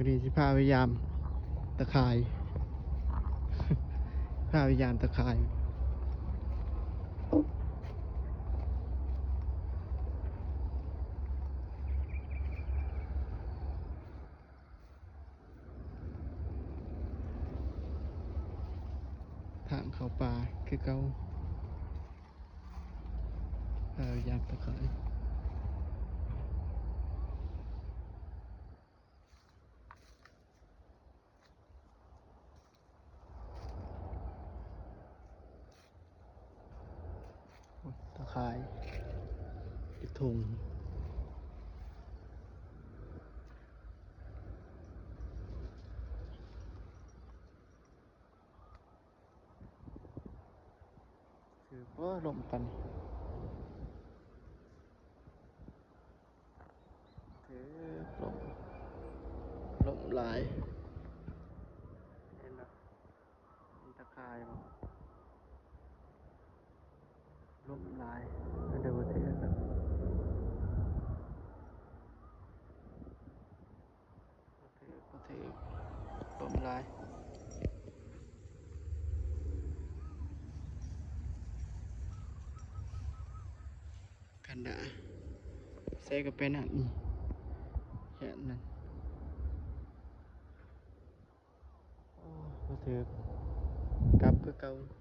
ມື້ນີ້ຊິພາໄປຢາມຕາຂ່າຍ ພາໄປຢາມຕາຂ່າຍ. ທາງເຂົ້າປ່າຄືເກົ່າ ພາໄປຢາມຕາຂ່າຍ. ຕາຂ່າຍ ເປັນຖົງ. ຖືກບໍ່ ລົມປານນີ້? ຖືກ ລົມ ລົມຫຼາຍ ເຫັນບໍ່? ມີຕາຂ່າຍບໍ່? ລົມຫຼາຍ ມັນເລີຍບໍ່ຖືກ. ບໍ່ຖືກ ບໍ່ຖືກ ລົມຫຼາຍ. ກັນດາ ໃສ່ກັບໄປນັ້ນ ນີ້ ແຂນນັ້ນ. ໂອ້ ບໍ່ຖືກ ກັບຄືເກົ່າ.